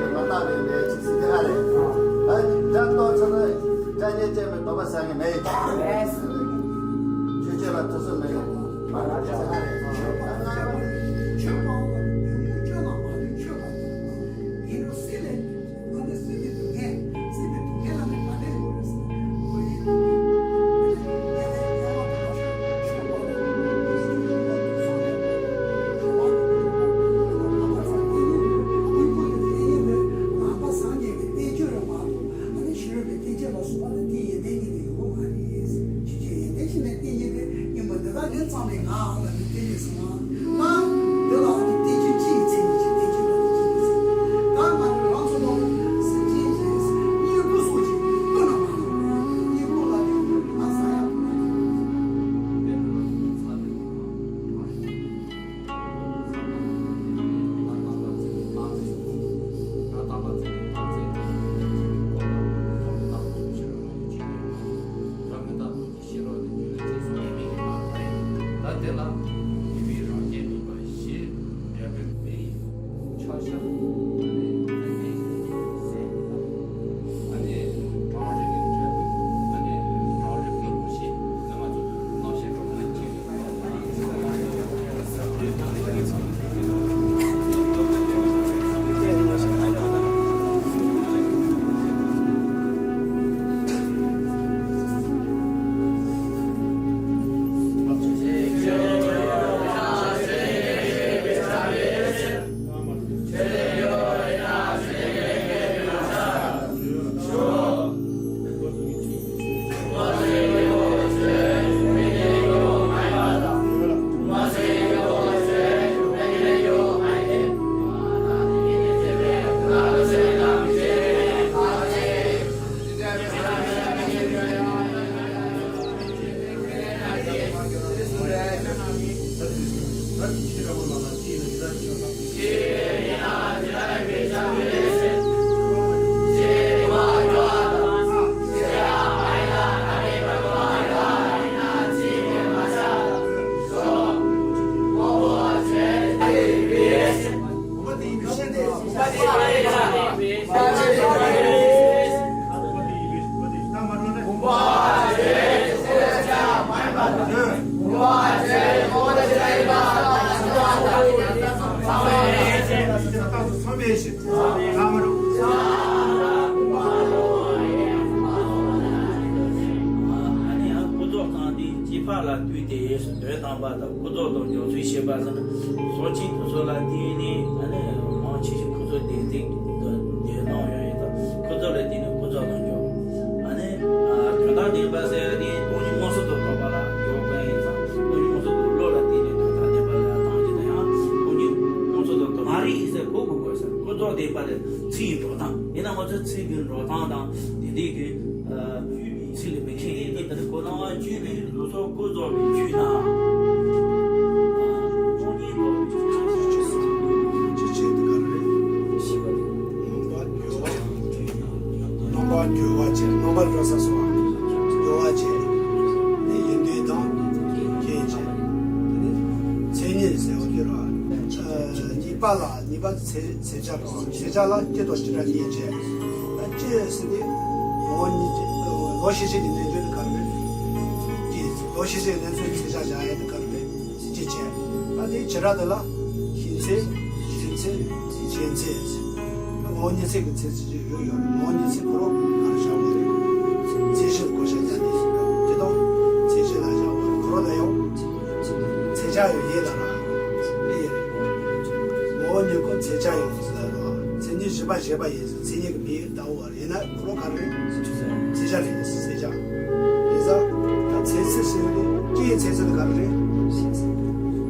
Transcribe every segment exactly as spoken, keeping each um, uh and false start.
ལ་མ་བརྟགས་པའི་ལས་ཅིག་ཟེར་གྱི་ཨ་རེད། ད་དགྲ་གཏོར་ཚར་ན་དགྲ་གཉེན་བཅས་པའི་དོགས་པ་ཟ་གི་མེད། ཆོས་སྤྱོད་ལ་ཐུབ་ཚོད་མེད། མ་བརྟགས་ཟེར་ཨ་རེད། ད་ང་ཆོས་པའོ་ལ་ཡོང་ཆོས་ལ་མ་ལུས་ཆོས་པ་ཡིན་རུང་སྲིད་ལས། ཨ་ནི་སྲིད་པའི་སྡུག་བསྔལ། སྲིད་པའི་སྡུག་བསྔལ་ལ་ནི་ག་ནས་ཡོང་རེད་ཟེར་ན། ཨ་ནི་ཡང་ཀུན་རྫོབ་དང་དེ་སྐྱེས་པ་ལ་ལྟོས་ཏེ་དོན་དམ་པ་དང་། ཀུན་རྫོབ་དང་འཇོག་ཚུལ་ཤེས་པ་ཟེར་ན། ཟོ་ཅིག་དེ་ཚོ་ལ་བརྟེན་ནས་ཨ་ནི་མང་ཆེ་ཤོས་ཁོ་ཚོ་བདེན་ཚིག་འདོད་སྣང་ཡོང་ཡོད་ཙང་། ཁོ་ཚོ་ལ་བརྟེན་ནས་ཀུན་རྫོབ་དང་འཇོག་ཨ་ནི་དོན་དམ་བདེན་པ་ཟེར་ཡ་དེ་སྟོང་ཉིད་མངོན་སུམ་དུ་རྟོགས་པ་ལ་འཇོག་པ་ཡིན་ཙང་། སྟོང་ཉིད་མངོན་སུམ་དུ་བློ་ལ་བརྟེན་ནས་དོན་དམ་བདེན་པ་ལ་བཏང་རྒྱུ་དང་། ཡང་སྟོང་ཉིད་མངོན་སུམ་དུ་རྟོགས་མ་རེད་ཟེར་གོ་དགོས་དགོས་ཟེར། ཀུན་རྫོབ་བདེན་པ་དེ་ཚིག་གི་འགྲོ་སྟངས་ཡིན་ན། ང་ཚོ་ཚིག་གི་འགྲོ་སྟངས་དང་དེ་འདྲའི་གི་ཚིག་ལ་མི་མཁས་ནས། དེ་ལྟར་གོ་སྣང་བ་བཅུ་ནི་ལུགས་སྲོལ་ཀུན་རྫོབ་པའི་ཆོས་དང་། སྟོང་ཉིད་རྟོགས་པའི་ཆོས་དང་། ཅི་བྱེད་དུ་ག་རེ་རེད། རྣམ་པ་འགྱུར་བ། རྣམ་པ་འགྱུར་བ་བྱེད། རྣམ་པར་འགྲོ་ས་སོགས་འགྱུར་བ་བྱེད། ནི་ཡིན་དུས་དང་རྐྱེན་བྱེད། མཚན་ཉིད་ཟེར་བ་འདི་ར། གཉིས་པ་ལ། གཉིས་པ་ཚེ་ཚེ་ཆ་དང་། ཚེ་ཆ་ལ་སྐྱེ་དང་འཆི་རབས་གཉིས་བྱས། ད་སྐྱེ་ཟེར་དུས་ངོ་བོ་ཉིད་ཀྱི་ལོག་ཤེས་བྱེད་ཀྱི་རྣལ་འབྱོར་ནི་ག་རེ་རེད། སྐྱེ། ལོག་ཤེས་བྱེད་ཀྱི་རྣལ་འབྱོར་ཚེ་ཆ་བཞག་ཡ་ནི་ག་རེ་རེད། སྐྱེ་བྱས། ད་དེའི་བྱེ་བྲག་དེ་ལ་ཤེས་ཚད། འཆི་ཚད། སྐྱེ་ཚད། ངོ་བོ་ཉིད་ཚེ་གི་ཚེ་ཚེ་ཡོད་ཡོད་རེད། ངོ་བོ་ཉིད་ཚེ་ཁོ་རང་ག་རེ་བཞག་པ་རེད། ཚེ་གཞི་ལ་བགོ་བཤའ་རྒྱག་ནས་སྐྱེ་དང་ཚེ་གཞི་ལ་བཞག་པ་རེད། ཁོ་རང་ལ་ཡང་ཚེ་ཆ་ཡོད་ཡིན་ལ་ར། ཨེ། ངོ་བོ་ཉིད་ཀུན་ཚེ་ཆ་ཡོད་ཟེར་ལ་ར། མཚན་ཉིད་བཞི་པ་ཞེས་པ་ཡིན་ཟེར། མཚན་ཉིད་ཀྱི་མིང་ལྟ་བུ་བ་རེད། ཡིན་ན་ཁོ་རང་ག་རེ་རེད། ཚེ་ཆ་རེད། ཚེ་ཆ། དེ་ཚ་ད་ཚེ་ཚད་ཟེར་ནས་སྐྱེ་ཡི་ཚེ་ཚད་དེ་ག་རེ་རེད།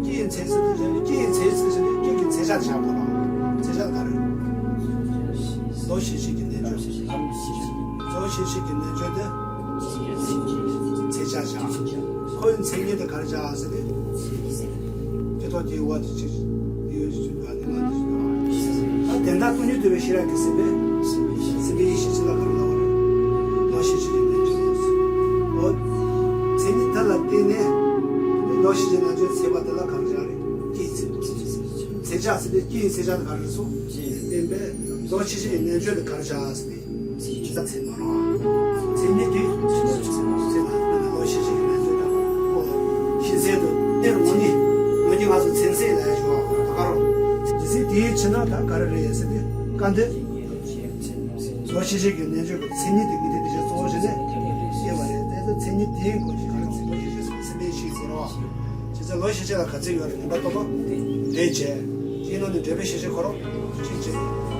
སྐྱེ་ཡི་ཚེ་ཚད་དེ་ཟེར་ནས་སྐྱེ་ཡི་ཚེ་ཚད་ཟེར་ནས་སྐྱེ་གི་ཚེ་ཆ་དེ་བཞག་དགོས་ར། ཚེ་ཆ་དེ་ག་རེ་རེད། ལོག་ཤེས་བྱེད་ཀྱི་རྣལ་འབྱོར། ལོག་ཤེས་བྱེད་ཀྱི་རྣལ་འབྱོར་དེ་ཚེ་ཆ་བཞག་ཁོ་ཡི་མཚན་ཉིད་དེ་ག་རེ་བྱ་ཟེར་ཏེ། སྐྱེ་ཐོག་དེའི་བ་དེ་ཅི་ཡོད་ཅི་ཡོད་ནི་ང་དེ་ཅི་ཡོད། ད་དེ་འདྲ་སྟོང་ཉིད་འདུས་པའི་ཤེས་རབ་ཀྱི་སེམས་པས། སེམས་པའི་ཡེ་ཤེས་ཅི་ལ་ག་རེ་ལབ་པ་རེད། ལོག་ཤེས་བྱེད་ཀྱི་རྣལ་འབྱོར། འོ། མཚན་ཉིད་དེ་ལ་བརྟེན་ནས་ལོག་ཤེས་བྱེད་རྣལ་འབྱོར་ཚེ་བ་དེ་ལ་ག་རེ་བྱ་རེད། སྐྱེ་ཚེ། ཚེ་ཆ་ཟེར་ཏེ་སྐྱེ་ཡི་ཚེ་ཆ་དེ་ག་རེ་རེད་སོང་། བརྟེན་པས་ལོག་ཤེས་བྱེད་ཀྱི་རྣལ་འབྱོར་དེ་ག་རེ་བྱ་ཟེར་ཏེ། ཚེ་མ་རང་། མཚན་ཉིད་དེ། ཚེ་མ་ཚེ་མ་ལོག་ཤེས་བྱེད་ཀྱི་རྣལ་འབྱོར་དང་། ཨོ། ཤེས་ཚད་དུ་གཏེར་ངོ་ནི། ངོ་ནི་ང་ཚོ་ཚེ་ཚད་ལ་ཡ་ཞུ་བ་ག་རོ། ཇི་སྲིད་དེའི་ཕྱིར་ན་ད་ག་རེ་རེད་ཟེར་ཏེ་བཀའ་འདི། ལོག་ཤེས་བྱེད་ཀྱི་རྣལ་འབྱོར་གྱི་མཚན་ཉིད་དེ་གི་དེ་དེ་བཞིན་གཙོ་བོ་བྱས་ནས་སྐྱེས་པ་རེད། དེ་ཚོ་མཚན་ཉིད་དེའི་སྒོ་ནས་ག་རེ་ཟེར། ལོག་ཤེས་བྱེད་ཀྱི་སེམས་པའི་ཤེས་ཟེར་བ། ཇི་སྲིད་ལོག་ཤེས་བྱེད་ལ་ག་ཚད་ཡོད་རེད། ངེས་པར་དུ་འདྲེས་བྱས། དེའི་ནང་ནས་འདྲེས་པའི་ཤེས་བྱེད་ཁོ་རང་གཅིག་བྱས།